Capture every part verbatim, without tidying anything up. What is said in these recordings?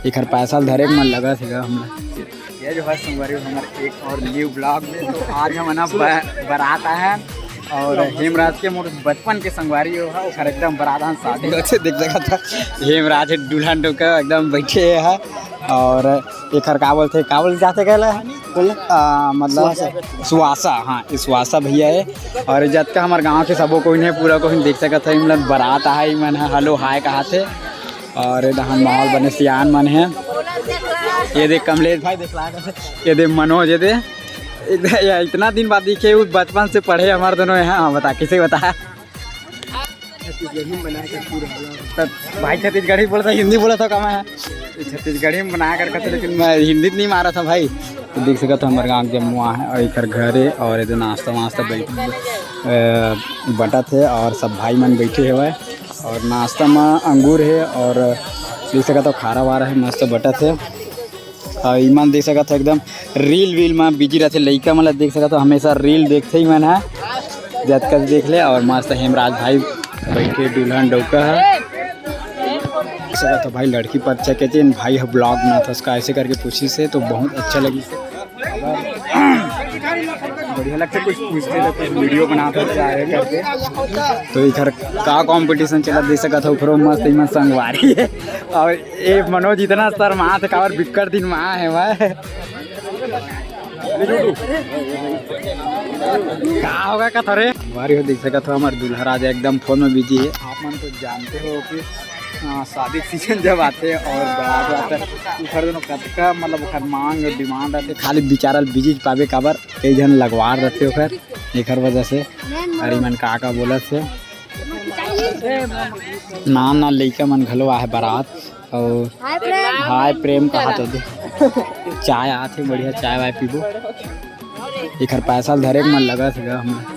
एखर पैसा ल धरे के मन लगत हे गा हमला। ये जो है संगवारी हो हमर एक और न्यू ब्लॉग में, तो आज हमन ह ब-, बारात आए हन और हेमराज के मोर बचपन के संगवारी हो हा, ओखर एकदम बारात हन शादी होथे, देख सकत हा हेमराज दुल्हन डोका एकदम बैठे हे हा। और एखर का बोलथे, का बोल जाथे कहला? बोल। आ, मतलब सुहासा। सुहासा, हाँ, ये सुहासा भैया हे। और जतका हमर गांव के सबो कोई ने, पूरा कोई देख सकत हे, मतलब बारात आहे, मन ह हेलो हाय कहाथे। और ये दहन माहौल बने सियान मन हे। ये देख कमलेश भाई, देख ला, ये देख मनोज, ये देख, एक, ये इतना दिन बाद दिखे, वो बचपन से पढ़े हमारे दोनों यहाँ। हाँ, बता, किसे बता? छत्तीसगढ़ी में बना कर पूरा तो भाई छत्तीसगढ़ी बोलत हे, हिंदी बोलत हे, कमा है। छत्तीसगढ़ी में बना कर कहते, लेकिन मैं हिंदी नहीं मारा था भाई। तो देख सकत हो, हमारे गांव के जम्मो आहे और एकर घर हे और एदे नाश्ता वास्ता बैठ, अ, बटत हे और सब भाई मन बैठे हवय और नाश्ता में अंगूर हे और देख सकत हो, खारा वारा हे, मस्त बटत हे। और इमन देख सकत हो, एकदम रील वील में बिजी रहथे लइका मन ला। देख सकत हो, हमेशा रील देखथे ही मन ह, जतका देख ले। और मस्त हेमराज भाई बैठे दुल्हन डौका ह। देख सकत हो भाई, लड़की पक्ष के जेन भाई ह ब्लॉग बनात हस का, ऐसे करके पूछिस हे तो बहुत अच्छा लगिस। बढ़िया लगथे, कुछ पूछथे तो कुछ वीडियो बनात हस का, ऐसे करके। तो एकर का कंपटीशन चलत देख सकत हो, ओकरो मस्त इमन संगवारी हे। और ए मनोज इतना शर्मात हे, काबर बिक्कट दिन मा हे भाई। का होगा का थोरे? संगवारी हो देख सकत हो, हमर दूल्हा राजा एकदम फोन में बिजी हे। आप मन तो जानते हो कि, आ, शादी सीजन जब आथे और बारात आथे, ओखर दोनों कतका मतलब ओखर मांग डिमांड रहथे, खाली बिचारा बिजी पाबे, काबर कई झन लगवार रहथे ओखर, एखर वजह से। अरे मन का का बोलत हे। नान नान लइका मन घलो आहे बारात। और हाय प्रेम। हाय प्रेम कहा तो दे। चाय आथे, बढ़िया चाय वाय पीबो। एखर पैसा ल धरे के मन लगत हे गा हमर।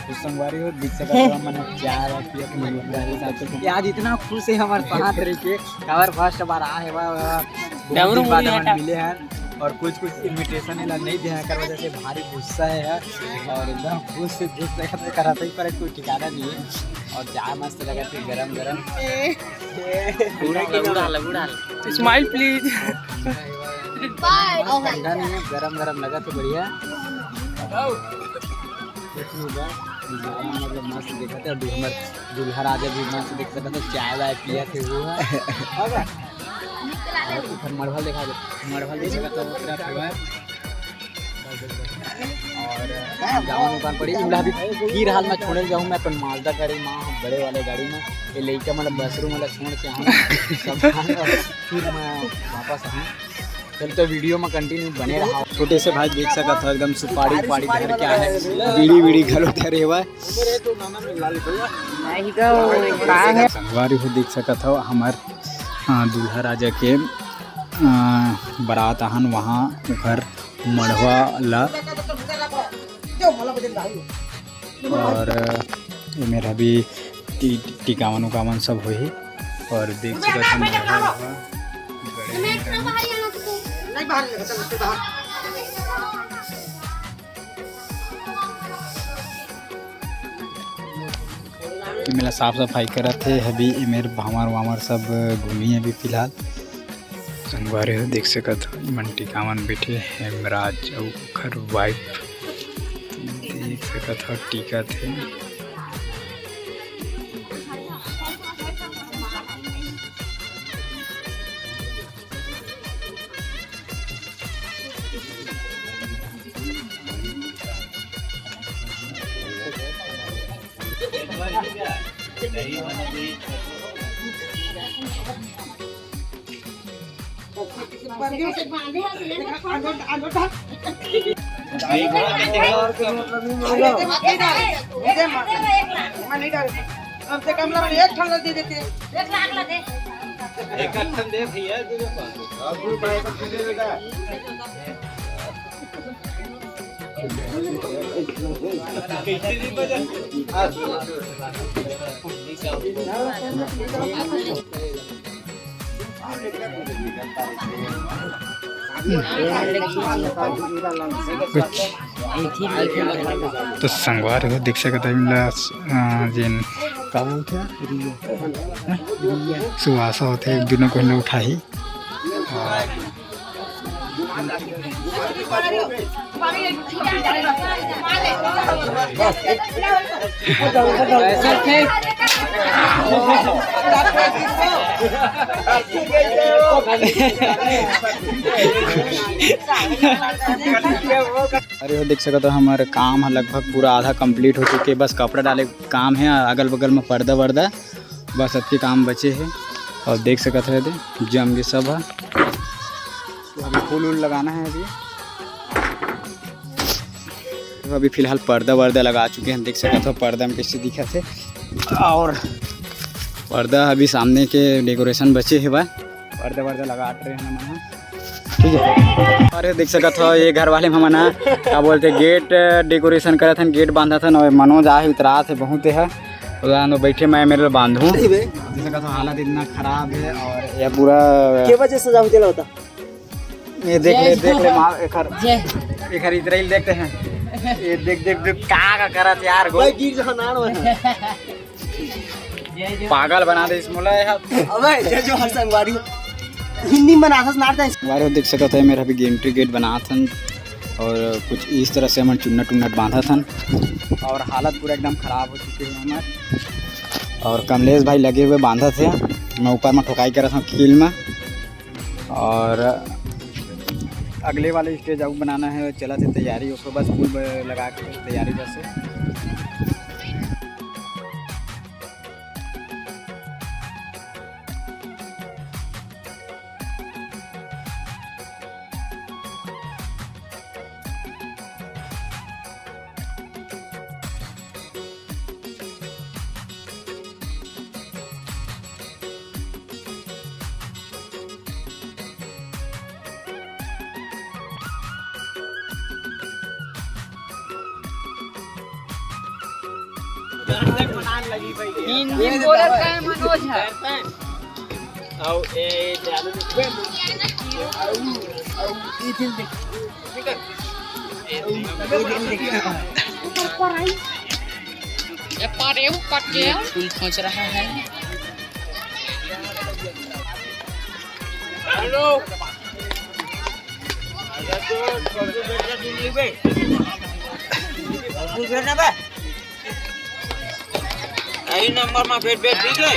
तो संगवारी हो, देख सकत हो, हमन चाय वाय पियत हे, मजा आ रही है। आज इतना खुश हे हमर साथ रह के, काबर फर्स्ट बार आ हे, वाह, वाह, बहुत दिन बाद हमन मिले हैं। और कुछ कुछ इनविटेशन एला नहीं दे हे, एकर वजह से भारी गुस्सा हे यार। और एकदम खुश से देख सकत हे, करत ही पर कोई ठिकाना नहीं है। और चाय मस्त लगत हे, गरम गरम। उड़ा ला, उड़ा ला, उड़ा ला। Smile please। ठंडा नहीं है, गरम गरम लगत हे, बढ़िया। देखिए बा, मतलब मस्त देखत हे। अभी हमर दूल्हा राजा भी मस्त देख सकत हो, चाय वाय पियत हे वो। अब ऊपर मड़वा देखा दे, मड़वा देख सकत हो, पूरा पूरा। और जावन दुकान पड़ी, इमला अभी फिर हाल में छोड़े जाऊँ मैं अपन माजदा गाड़ी में, बड़े वाले गाड़ी में। ये लइका मतलब बसरू मतलब छोड़ के आऊँ, सब फिर मैं वापस आऊँ। चल तो वीडियो में कंटिन्यू बने रहा। छोटे से भाई देख सकत हो, एकदम सुपारी उपारी धर के आहे, बीड़ी बीड़ी घलो धरे हुआ है। संगवारी हो देख सकत हो, हमर, अ, दूल्हा राजा के, अ, बारात आहन, वहाँ ओखर मड़वा ला। और, अ, एमेर अभी टी-, टिकावन उकावन सब होही। और देख सकत हो, मड़वा वहाँ गड़े हे। एमेर ला साफ सफाई करत हे, अभी एमेर भांवर वांवर सब घूमी अभी फिलहाल। संगवारी हो देख सकत हो, इमन टीका मन बैठे हेमराज अउ ओखर वाइफ, देख सकत हो टीकत हे। कम से कम ला एक ठन ला दे देते। एक लाख ला दे। एक ठन दे भैया, दे दे पाँच सौ। कुछ तो संगवारी हो देख सकत हो, इमला, अ, जेन का बोलथे, सुवासा होथे, एक दुनो कोई न उठाही। अरे हो देख सकत हो, हमर काम ह लगभग पूरा आधा complete हो चुके, बस कपड़ा डाले काम है, अगल बगल में पर्दा वर्दा, बस अतके काम बचे है। और देख सकत हो, एदे जम के सब है, तो अभी फूल वूल लगाना है अभी। तो अभी फिलहाल पर्दा वर्दा लगा चुके हैं, देख सकत हो पर्दा में कैसे दिखत है। और पर्दा अभी सामने के decoration बचे है बा, पर्दा वर्दा लगा रहे हैं हमन ह, ठीक है। और ये देख सकत हो, ये घर वाले हमन ह का बोलते gate decoration करत हन, gate बांधत हन, और मनोज आहे उतरात है बहुत है, उधर बैठे मैं मेरे बांधू। देख सकत हो हालत इतना खराब है, और ये पूरा के बजे सजा होते होता। ये देख ले, देख ले, मार एखर, एखर इतरैल देखते हैं। ये देख, देख, देख, का, का करत यार, गो। भाई, गिर जा, नाड़ में। पागल बना दे इस मोला यार। अबे, ये जो हर संगवारी हिंदी में नाथस नाड़ दे। संगवारी हो देख सकत है, मेरा भी entry gate बनात हन और कुछ इस तरह से हमन चुन्नट उन्नट बांधत हन और हालत पूरा एकदम खराब हो चुके हैं हमार। और कमलेश भाई लगे हुए बांधत है, मैं ऊपर में ठोकाई करत हूँ कील में। और अगले वाले stage अउ बनाना है, चलत है तैयारी, ओकर बाद फूल ब-, लगा के तैयारी बस है। हिंदी बोलत का है मनोज है। ए पार एहू कट गया। फूल खोज रहा है। हेलो। यही नंबर में भेज भेज, ठीक है?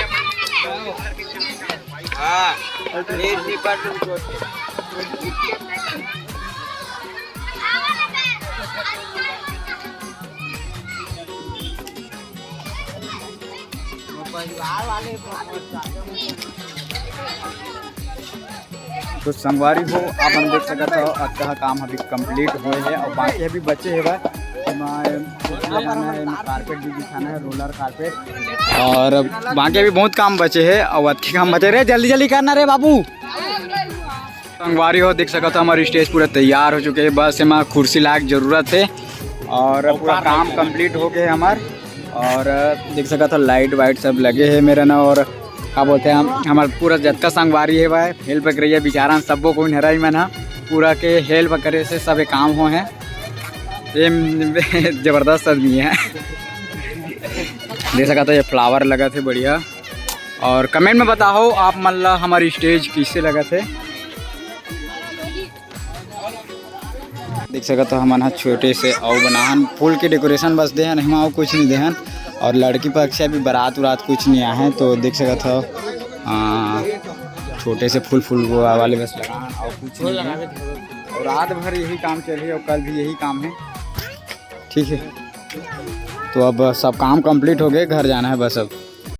हाँ, भेज दी, पर तुम छोड़ दे। तो संगवारी हो, आप मन देख सकत हो, अतका काम अभी complete होए है और बाकी अभी बचे है बा। एमा, एमा carpet भी बिछाना है, roller carpet, और बाकी अभी बहुत काम बचे है और अतके काम बचे। रे, जल्दी जल्दी करना रे बाबू। संगवारी हो, देख सकत हो, हमारी stage पूरा तैयार हो चुके है, बस एमा कुर्सी लायक जरूरत है और पूरा काम complete हो गए हमार। और देख सकत हो, light वाइट सब लगे है मेरा ना, और का बोलते हैं, हम, हमार पूरा जतका संगवारी है भाई, help करे है बेचारा, सबो कोई हरई मन ह पूरा के help करे से सब काम हो है। ये जबरदस्त आदमी है। देख सकत हो, ये flower लगा थे बढ़िया। और comment में बताओ आप मन ला हमारी stage कैसे लगा थे। देख सकत हो, हमन ह छोटे से अउ बनाहन, फूल के decoration बस देहन, एमा अउ कुछ नहीं देहन। और लड़की पक्ष से अभी बारात उरात कुछ नहीं आहे, तो देख सकत हो, आ, छोटे से फूल फूल वो वाले बस लगाहन, अउ कुछ नहीं है। और रात भर यही काम चलही और कल भी यही काम है, ठीक है। तो अब सब काम complete हो गए, घर जाना है बस अब।